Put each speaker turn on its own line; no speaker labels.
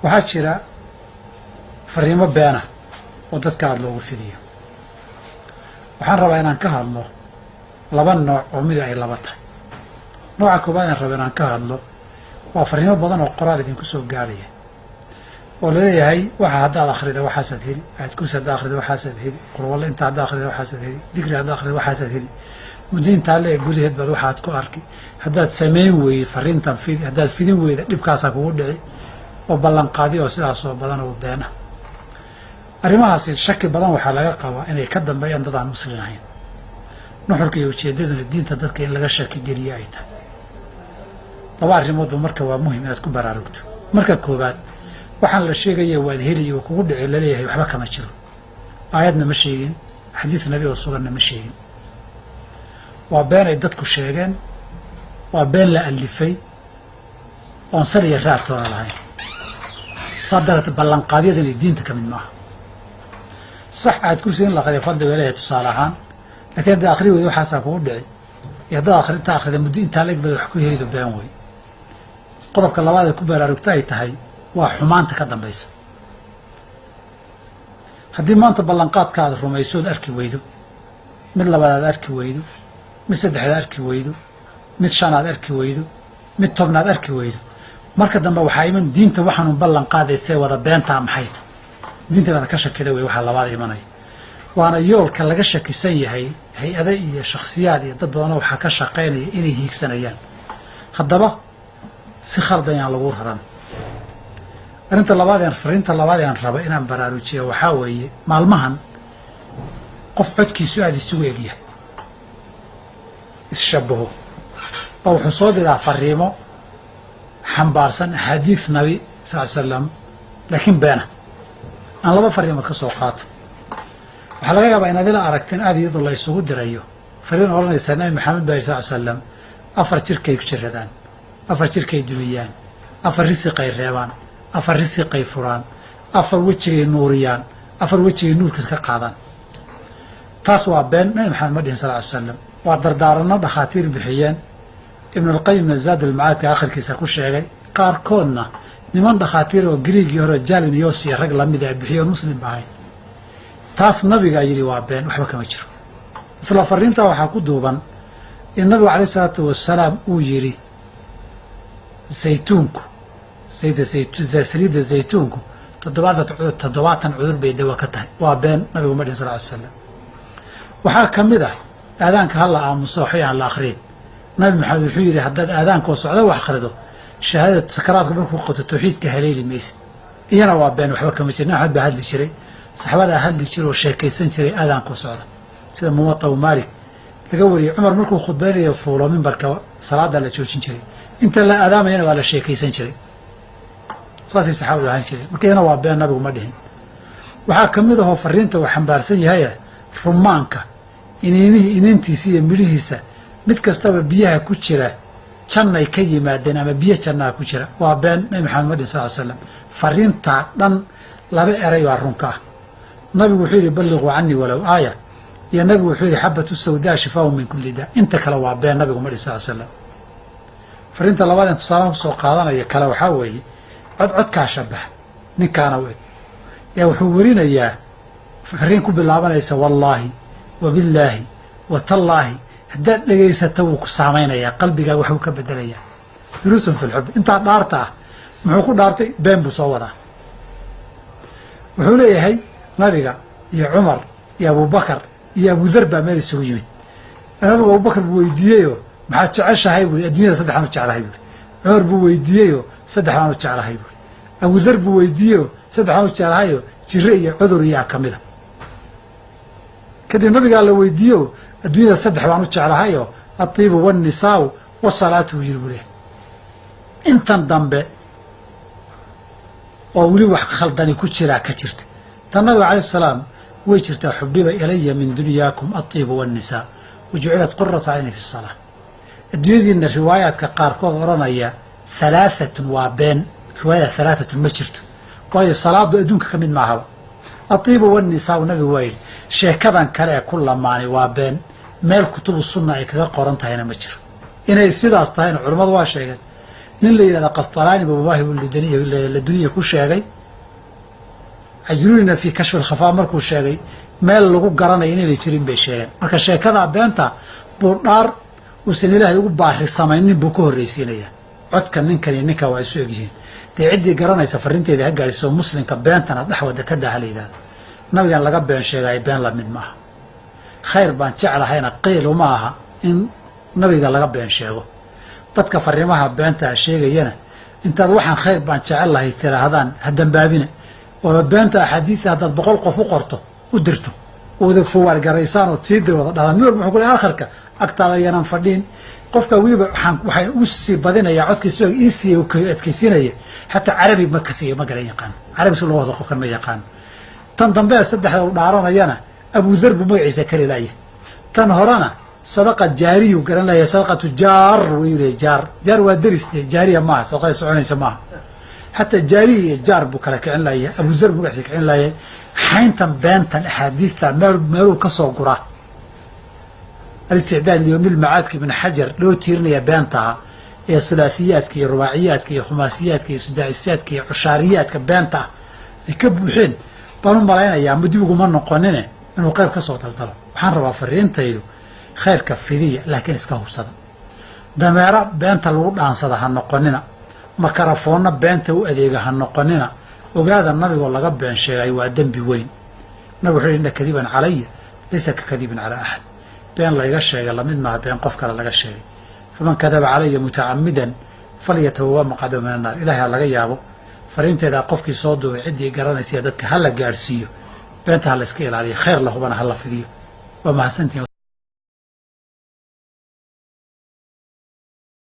Waxaa jira fariimo beena oo dadka aada loogu fidiyo. Waxaan rabaa inaan ka hadlo laba nooc oo mid ay laba tahay. Nooca koowaad aan raba inaan ka hadlo waa fariimo badan oo qoraal idinku soo gaaraya oo laleeyahay waxa haddaad akrida waxaasaad heli, aad kursi haddaad akrida waxaasaad heli, qurwalle inta haddaad akrida waxaasaad heli, dikri haddaad akrida waxaasaad heli, muddo intaa le gudaheed baad waxaad ku arki, haddaad samayn weyde fariintan fidi, haddaad fidin weyda dhibkaasaa kugu dhici, oo ballanqaadi oo sidaas oo badan oo been ah. Arrimahaasi shaki badan waxaa laga qabaa inay ka dambeeyaan dad aan muslin ahayn. Nuxurka iyo ujeeddaduna diinta dadka in laga shaki geliye ay tahay. Laba arrimoodba marka waa muhim inaad ku baraarugto. Marka koowaad, waxaan la sheegaya waad heliy oo kugu dhici laleeyahay waxba kama jiro, aayadna ma sheegin, xadiid nabi oo suganna ma sheegin. Waa been ay dadku sheegeen, waa been la alifay oon sal iyo raad toona lahayn. Saa darteed ballanqaadyadani diinta ka mid maaha. Sax aad kursi in la aqriyo fadli bay leeyahay tusaale ahaan, lakiin haddaad akri weyda waxaasaa kugu dhici, iyo haddaad akrinta akrida muddo intaa la eg bada wax ku helido, been wey. Qodobka labaad ee ku baraarugta ay tahay waa xumaanta ka dambaysa. Haddii maanta ballanqaadka aad rumaysood arki weydo, mid labaad aad arki weydo, mid saddexaad arki weydo, mid shanaad arki weydo, mid tobnaad arki weydo, marka dambe waxaa iman diinta waxaanu ballan qaadaysee wada beentaa maxay tahay? Diinta inaad ka shakida wey waxaa labaad imanaya, waana yoolka laga shakisan yahay. Hay-ade iyo shakhsiyaad iyo dad badanoo waxaa ka shaqaynaya inay hiigsanayaan. Haddaba si khaldan yaan lagu raran. Arrinta labaad een fariinta labaad aan raba inaan baraarujiya waxaa weeye, maalmahan qof codkiisu aada isugu egyahay, isshabaho, oo wuxuu soo diraa fariimo xambaarsan axaadiis nabi sal ly slam, laakiin beena. Aan laba fariimood ka soo qaato. Waxaa laga yaabaa inaad ila aragteen aada iyadoo la isugu dirayo fariin odhanaysa Nabi Maxamed baa sal slam afar jirkay ku jiradaan, afar jirkay dumiyaan, afar risiqay reebaan, afar risiqay furaan, afar wejigay nuuriyaan, afar wejigay nuurkiis ka qaadaan. Taas waa been. Nabi Maxamed ma dhihin sal ly slam. Waa dardaaranno dhakhaatiir bixiyeen. Ibnulqayimna Zaad almacaadka akhirkiisa ku sheegay. Qaarkoodna niman dhakhaatiir oo Griigii hore Jalinios iyo rag lamida bixiyoon muslim ba ahayn. Taas nabigaa yidhi waa been, waxba kama jiro. Isla fariintaa waxaa ku duuban in nabigu alayh isalaatu wasalaam uu yidhi zaytuunku, saliidda zaytuunku 70 cudur bay dawa ka tahay. Waa been, nabigu ma dhihin sal ly slam. Waxaa ka mid ah aadaanka ha la aamuso, waxba aan la akriin. Nabi Maxamed wuxuu yidhi haddaad aadaankoo socda wax akhrido, shahaadada sakaraadka markuu qabto tawxiidka haleeli maysid. Iyana waa been, waxba kama jir. Nabi Maxamed baa hadli jiray, saxaabadaa hadli jiray oo sheekaysan jiray aadaankoo socda, sida Muwaطa Maalik laga wariyey. Cumar markuu khudbaynayo fuulo mimbarka, salaada la joojin jiray, inta la aadaamayana waa la sheekaysan jiray. Saasay saxaabadu ahaan jireen. Marka iyana waa been, nabigu ma dhihin. Waxaa ka mid ahoo fariinta uu xambaarsan yahay rumaanka iniinihii, iniintiisa iyo midhihiisa mid kastaba biyaha ku jira jannay ka yimaadeen ama biyo jannaa ku jira. Waa been, Nabi Maxamed ma dhihin sal ly slam. Fariintaa dhan laba eray baa runka ah. Nabigu wuxuu yidhi balliquu canii walow aaya, iyo nabigu wuxuu yidhi xabatu sawdaa shifaahu min kulli daa. Inta kale waa been, nabigu ma dhihin sal slam. Fariinta labaad een tusaalahan kusoo qaadanaya kale waxaa weeye cod codkaa shabaha ninkaana u eg yaa wuxuu werinayaa fariin ku bilaabanaysa wallaahi wabillaahi watallaahi. Haddaad dhegaysata wuu ku saamaynayaa, qalbigaaga waxbuu ka bedelayaa. Duruusun fi lxub intaa dhaarta ah muxuu ku dhaartay? Been buu soo wadaa. Wuxuu leeyahay nabiga iyo Cumar iyo Abubakar iyo Abudar baa meel isugu yimid. Nabigu Abubakar buu weydiiyeyoo maxaad jeceshahay bui? Adduunyada saddex baan u jeclahay buui. Cumar buu weydiiyeyoo saddex baan u jeclahay buui. Abudar buu weydiiyeyoo saddex baan u jeclahayo, jire iyo cudur iyaa ka mida. Kadib nabigaa la weydiiyo, adduunyada saddex baan u jeclahayo, atiibu wاnnisaau wasalaatu buu yiri buu leehay. Intan dambe oo weli wax khaldani ku jiraa ka jirta. Tan nabiga alayh salaam way jirtaa: xubiba ilaya min dunyaakum aiibu wاnnisaa wajucilat quratu cayni fi الsalaa. Adduunyadiina riwaayaadka qaarkood odhanaya halaaatun waa been. Riwaayada halaaatun ma jirto, waayo salaadu adduunka ka mid maahaba. Atiibu wanisaau nabigu waa yidhi. Sheekadan kale ee ku lamaanay waa been, meel kutubu sunna ay kaga qoran tahayna ma jiro. Inay sidaas tahayna culimmadu waa sheegeen. Nin la yidhahda Qastalaani buu Mawaahib Laduniya ku sheegay. Cajluunina fii Kashfi Alkhafaa markuu sheegay, meel lagu garanayo inaynay jirin bay sheegeen. Marka sheekadaa beenta buu dhaar uusan Ilaahay ugu baari samaynin buu ka horraysiinayaa. Codka ninkan iyo ninka waa isu egyihiin. Dee ciddii garanaysa farrinteeda ha gaadhiso. Muslimka beentan ad dhexwada ka daa ha la yidhahdo. Nabigan laga been sheegaayo been lamid maaha. Khayr baan jeclahayna qiil uma aha in nabiga laga been sheego. Dadka fariimaha beentaa sheegayana, intaad waxaan khayr baan jecel lahay tiraahdaan, ha dambaabina oo beenta axaadiista haddaad 100 qof u qorto, u dirto, wada forward garaysaan ood sii dir wada dhahdaan, mid walba wuxuu ku leey akharka agtaada yanan fadhiin. Qofka weliba waxaan u sii badinayaa codkiisa iisii adkaysiinaya, xataa Carabi ma kasiyo, ma garan yaqaan Carabi si loo wado qofkan ma yaqaan. Tan dambe saddexda u dhaaranayana Abudar buu magaciisa kali laaya. Tan horena sadaqa jaariyu garan laya, sadaqatu jaar wayuu leeyahy. Jaar, jaar waa deris, jaariya maaha, sadaqada soconaysa maaha. Xataa jaariya iyo jaar buu kala kicin laaya, Abudar buu magaciisa kicin laaya. Xayntan beentan axaadiista meel meeluu ka soo guraa. Alisticdaad liyowmil macaadka Ibn Xajar loo tiirinaya beentaha ee sulaasiyaadka iyo rubaaciyaadka iyo khumaasiyaadka iyo sudaasiyaadka iyo cushaariyaadka beenta ah ay ka buuxeen baan u malaynayaa, ma dib uguma noqonine inuu qayb ka soo daldalo. Waxaan rabaa fariintaydu, khayrka fidiya, laakiin iska hubsada. Dameero beenta lagu dhaansada ha noqonina, makarafoonna beenta u adeega ha noqonina. Ogaada, nabigoo laga been sheegay waa dembi weyn. Nabig wuxuu yihi: "Inna kadiban calaya laysa ka kadibin calaa axad." Been layga sheegay lamid maaha been qof kale laga sheegay. "Faman kadaba calaya mutacamidan falyatabawa maqcadahu min annaar." Ilahay ha laga yaabo. Fariinteedaa qofkii soo duubay, ciddii garanaysa, dadka ha la gaadhsiiyo. Beenta ha la iska ilaaliyo, khayr la hubana ha la fidiyo. Waa mahadsantihin.